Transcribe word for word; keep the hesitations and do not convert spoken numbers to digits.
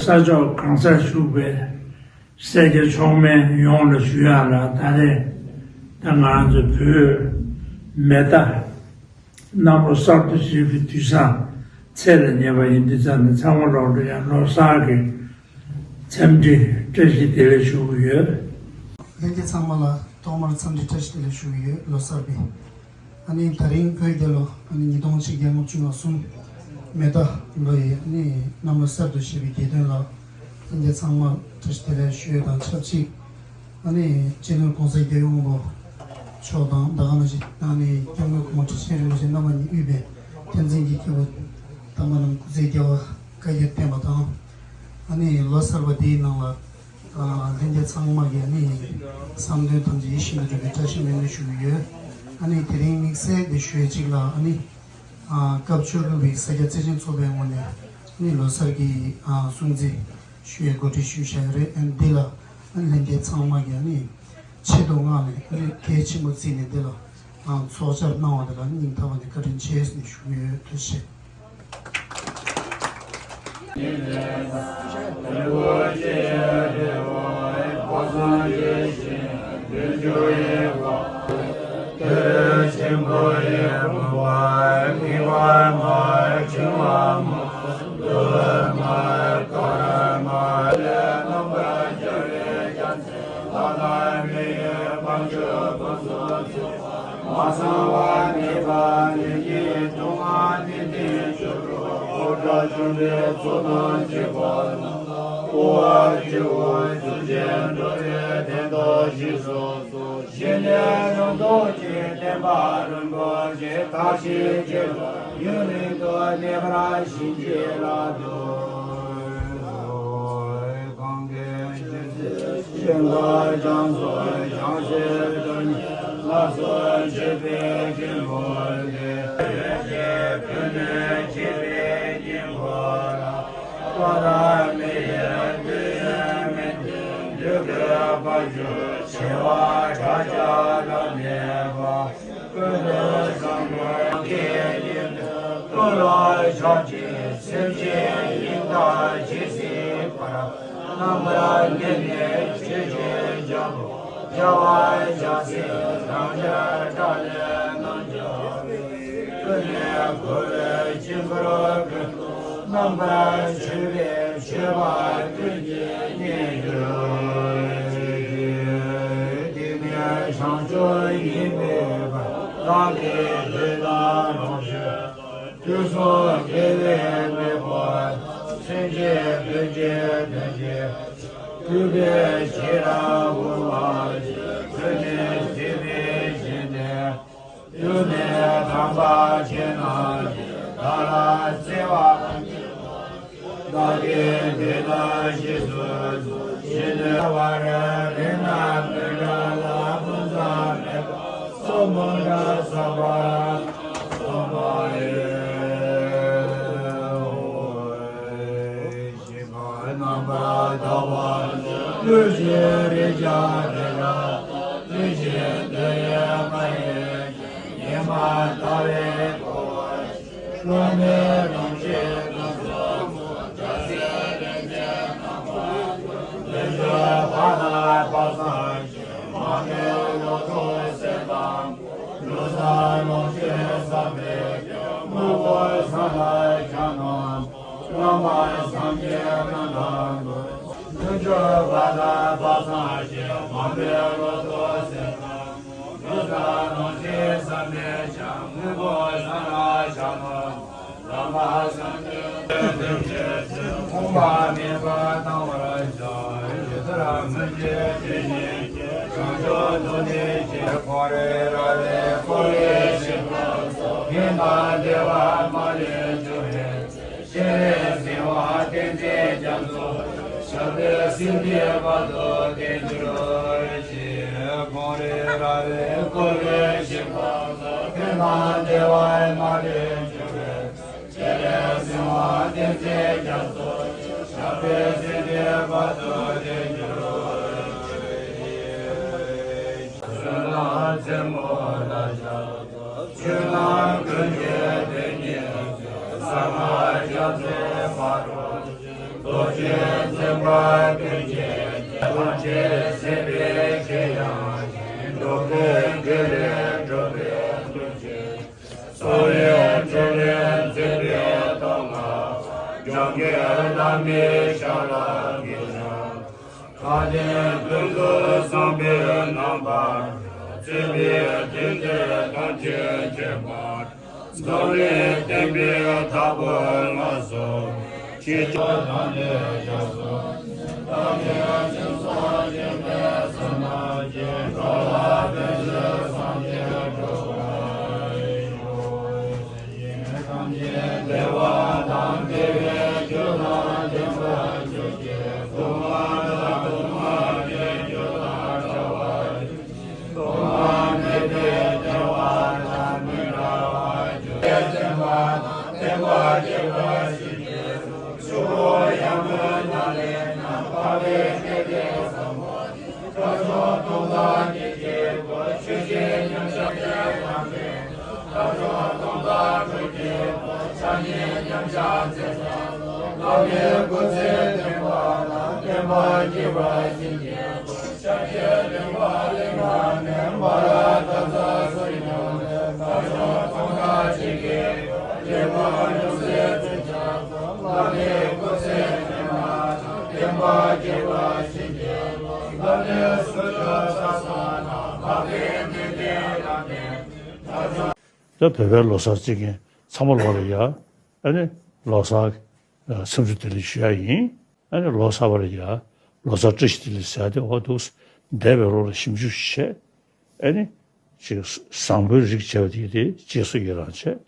ས་ཕྱོགས་གང་སར་བཞུགས་པའི་སེར་སྐྱ་མཆོག་དམན་ཡོངས་ལ་ཞུ་ཡག་ལ། ད་རེས་ད་ང་ཚོ་བོད་མེ་རྟ་གནམ་ལོ་གསར་དུ་བཞད་པའི་དུས་བཟང་ཚེས་ལ་ཉེ་བ་ཡིན་དུས་ཙང་ནས། ཚང་མ་ལོག་འགྲོ་ཡང་ལོ་གསར་གྱི་འཚམས་འདྲི་བཀྲ་ཤིས་བདེ་ལེགས་ཞུ་གི་ཡོད། ལྷན་རྒྱས་ཚང་མ་ལ་ཐོག་མར་འཚམས་འདྲི་བཀྲ་ཤིས་བདེ་ལེགས་ཞུ་གི་ཡོད། ལོ་གསར་པའི། ཨ་ནི་དེ་རིང་བོད་རྒྱལ་ལོ་ཨ་ནི་ཉིས་སྟོང་ཆིག་བརྒྱ་ལྔ་བཅུ་ང་གསུམ་མེ་རྟ་ལོ་ཡི་ཨ་ནི་གནམ་ལོ་གསར་དུ་བཞད་པའི་དགེ་འདུན་ལ་ལྷན་རྒྱས་ཚང་མར་བཀྲ་ཤིས་བདེ་ལེགས་ཞུ་ཡས་དང་ཆབས་ཅིག། ཨ་ནི་སྤྱི་ནོར་༸གོང་ས་༸རྒྱལ་བའི་དབང་པོ་མཆོག་དང་། ད་ག་ནང་བཞིན་ཨ་ནི་སྐྱབས་མགོན་གོང་མ་ཁྲི་ཆེན་རིན་པོ་ཆེ་རྣམ་པ་གཉིས་དབུས་པའི་བསྟན་འཛིན་གྱི་སྐྱེས་བུ་དམ་པ་རྣམས་སྐུ་ཚེ་རྒྱལ་བ་བཀའ་རྒྱ་བརྟན་པ་དང་། ཨ་ནི་ལོ་གསར་པ་འདིའི་ནང་ལ་ཨ་ལྷན་རྒྱས་ཚང་མ་གི་ཨ་ནི་བསམ་དོན་ཐམས་ཅད་ཡིད་བཞིན་དུ་འགྲུབ་པའི་བཀྲ་ཤིས་སྨོན་འདུན་ཞུ་གི་ཡོད། ཨ་ནི་དེ་རིང་དམིགས་བསལ་གྱི་ཞུ་ཡས་གཅིག་ལ་ཨ་ནི་ཨ་སྐབས་བཅུ་དྲུག་པའི་ས་སྐྱ་བརྩེ་ཆེན་ཚོགས་པའི་ངོས་ནས་ཨ་ནི་ལོ་གསར་གྱི་ཨ་སྲུང་བརྩི་ཞུ་ཡས་གོ་སྒྲིག་ཞུས་བཞག་ཡོད་རེད། ཨ་ནི་འདི་ལ་ཨ་ནི་ལྷན་རྒྱས་ཚང་མ་གི་ཨ་ནི་ཆེད་དུ་མངགས་ནས་ཨ་ནི་གལ་ཆེན་པོ་བརྩིས་ནས་འདི་ལ་ཨ་ཚོགས་བཅར་གནང་བ་དེ་ལ་སྙིང་ཐག་པ་ནས་བཀའ་དྲིན་ཆེ་ཟེར་ནས་ཞུ་གི་ཡོད། ཐུགས་རྗེ་ཆེ། དུས་གསུམ་དགེ་བའི་མེ་འབར། སེམས་ཅན་ཀུན་གྱི་དོན་བྱེད། སྤྲུལ་པའི་ཤེས་རབ་འོད་འབར་ཞིང་། བོད་ནས་སྐྱེས་པའི་ཞིང་དེར། དུས་ནས་དམ་པ་ཁྱེད་རྣམས་ཀྱིས་བདག་ལ་བརྩེ་བ། བདག་གིས་འདི་ལྟར་ཞེས་གསོལ་ཞིང་། བར་རིགས་ལྔ་མི་འབྲལ་ལ་ཀུན་བཟང་མེད་པར་གསོལ་བ་འདེབས་པར་སོགས་པ་ཡི། རྣམ་པར་དག་པ་ཀླུ་ཤིང་རིགས་བརྒྱ་རེ་རེ། ཀླུ་ཤིང་འདི་ཡི་མ་ཡིན་ཉི་མ་ཟླ་བའི་གོ་བ། བླ་མེད་རང་བཞིན་ཀུན་རྫོགས་སྐུ། བྱ་ཟེར་རིན་ཆེན་རྣམ་པ་ཀུན། ལས་སྤྱོད་བར་སྣང་པ་སངས་ཤིང་། མ་རྨོས་ལོ་ཐོག་སེར་དང་པོ། ལོ་གསར་ལོངས་སྤྱོད་བསམ་པའི་སྐྱོན། དངོས་པོ་བཟང་ལ་སྦྱར་རྣམས། བླ་མ་སངས་རྒྱས་རྣམས་དང་ཀུན། ལྷུན་གྲུབ་བར་སྣང་པ་སངས་ཤིང་། མ་རྨོས་ལོ་ཐོག་སེར་དང་པོ། ལོ་གསར་ལོངས་སྤྱོད་བསམ་པའི་སྐྱོན། དངོས་པོ་བཟང་ལ་སྦྱར་རྣམས། བླ་མ་སངས་རྒྱས་ཐམས་ཅད་ཀྱི། ཕོངས་པ་མེད་པར་གཏང་བར་བྱ། ཇི་ལྟར་སྔོན་གྱི་དེ་བཞིན་ཏེ། བྱང་ཆུབ་ཏུ་ནི་སྤྱད། ཁོང་རིགས་རབ་རིབ་བསྐོར་བའི་ཞིང་ཁམས་སུ། ཕན་དང་བདེ་བ་མ་ལུས་འབྱུང་བའི་ཚེ། སྤྱན་རས་གཟིགས་དབང་བསྟན་འཛིན་རྒྱ་མཚོ། ཞབས་པད་སྲིད་མཐའི་བར་དུ་བརྟན་གྱུར་ཅིག། ཁོང་རིགས་རབ་རིབ་བསྐོར་བའི་ཞིང་ཁམས་སུ། ཕན་དང་བདེ་བ་མ་ལུས་འབྱུང་བའི། སྤྱན་རས་གཟིགས་དབང་བསྟན་འཛིན་རྒྱ་མཚོ། ཞབས་པད་སྲིད་མཐའི་བར་དུ་བརྟན་གྱུར་ཅིག། བསོད་ནམས་རྩེ་མོ་ལ་ཕྱག་འཚལ། ཆོས་རྣམས་ཀུན་གྱི་དོན་ཉིད་ཀྱི། གསང་སྔགས་རྒྱ་མཚོའི་འཕགས་ལུང་ཞིག། རྡོ་ ཆོས་འཛིན་པ་ཀུན་གྱི་རྗེ། ཐམས་ཅད་གཟིགས་པའི་ཞི་དབྱིངས་ཤིང་། འགྲོ་ཀུན་སྒྲོལ་བའི་སྒྲོལ་བུའི་གདུལ་བྱའི། སྲོག་ཡོད་ཚེ་རིང་བརྩེ་བའི་ཐོག་མ། འཇམ་མགོན་བླ་མའི་ཞབས་ལ་གུས་ཕྱག། མཁའ་ལྡིང་ཀུན་ཏུ་བཟང་པོའི་རྣམ་པར། བརྩེ་བའི་མཐུ་འདི་ཐམས་ཅད་མཁྱེན་པར། འཛམ་གླིང་བསྟན་པའི་བདག་པོ་མངའ་གསོལ། ཕྱི་ཕྱོགས་དང་ནི་རྒྱ་མཚོ། བདག་ཉིད་སྦྱིན་སོགས་སྦྱིན་པའི་བསོད་ནམས་ཀྱིས། འགྲོ་ལ་ཕན་ཕྱིར་སངས་རྒྱས་འགྲུབ་པར་ཤོག། ཡིད་ཐམས་ཅད་བདེ་བ་དང་བདེ་བའི་རྒྱུ་དང་ལྡན་པར་གྱུར་ཅིག། སྡུག་བསྔལ་དང་སྡུག་བསྔལ་གྱི་རྒྱུ་དང་བྲལ་བར་གྱུར་ཅིག། སྡུག་བསྔལ་མེད་པའི་བདེ་བ་དང་མི་འབྲལ་བར་གྱུར་ཅིག། བརྟན་པ་དང་བརྟན་པ་སྐྱེད་པར་བྱེད་ཅིག། ཆུ་བོ་ཡར་ངོའི་ནང་ལས་ཀྱང་། འཕགས་པའི་མཁས་པའི་བཟང་པོ་ཉིད། དལ་འབྱོར་སྟོང་ཕྲག་གི་སྐྱེ་བོ། ཆོས་ཀྱི་མཉམ་གཞག་ཅན་དང་འདྲེས། དལ་འབྱོར་སྟོང་ཕྲག་དྲུག་སྐྱེ་བོ། ཕྱག་གཉིས་མཉམ་གཞག་ཚེ་བཟང་པོ། བླ་མའི་སྐུ་ཚེ་བརྟན་པ་དང་། བསྟན་པ་རྒྱས་པར་བྱེད་ཅིག། ཤཱཀྱའི་གླིང་པ་གླིང་དང་ནི། མ་ར་དྭ་ཚ་སུ་མྱུར་ནས། དལ་འབྱོར་སྟོང་ཕྲག་གཅིག་གི་སྐུ། གླིང་པ་ཡོངས་སུ་འཛིན་ཅིང་འགྲོ། བླ་མའི་སྐུ་ཚེ་བརྟན་པ་དང་། བསྟན་པ་རྒྱས་པར་བྱེད་ཅིག། བླ་མའི་གསོལ་ཇ་ཟ་ས་དང་། འཕགས་པའི་མདུན་དེ་ལ་ནི། དལ་འབྱོར། ད་བོད་པའི་ལོ་གསར་བརྩི་མཁན་ཚང་མ་ལོག་ལ་ཡ། ཨ་ནི་ལོ་གསར་འཚམས་འདྲི་བདེ་ལེགས་ཞུ་ཡ་ཡིན། ཨ་ནི་ལོ་གསར་པ་ལ་ཡ། ལོ་གསར་བཀྲ་ཤིས་བདེ་ལེགས་ཟེར་ཡ་དེ། འོ་འདུག། འདས་པའི་ལོ་ལ་ཞིབ་འཇུག་བྱས། ཨ་ནི་ཅིག་བཟང་པོའི་རིགས་བྱས་པ་དེ་དེ་རྗེས་སུ་ཡི་རང་བྱས།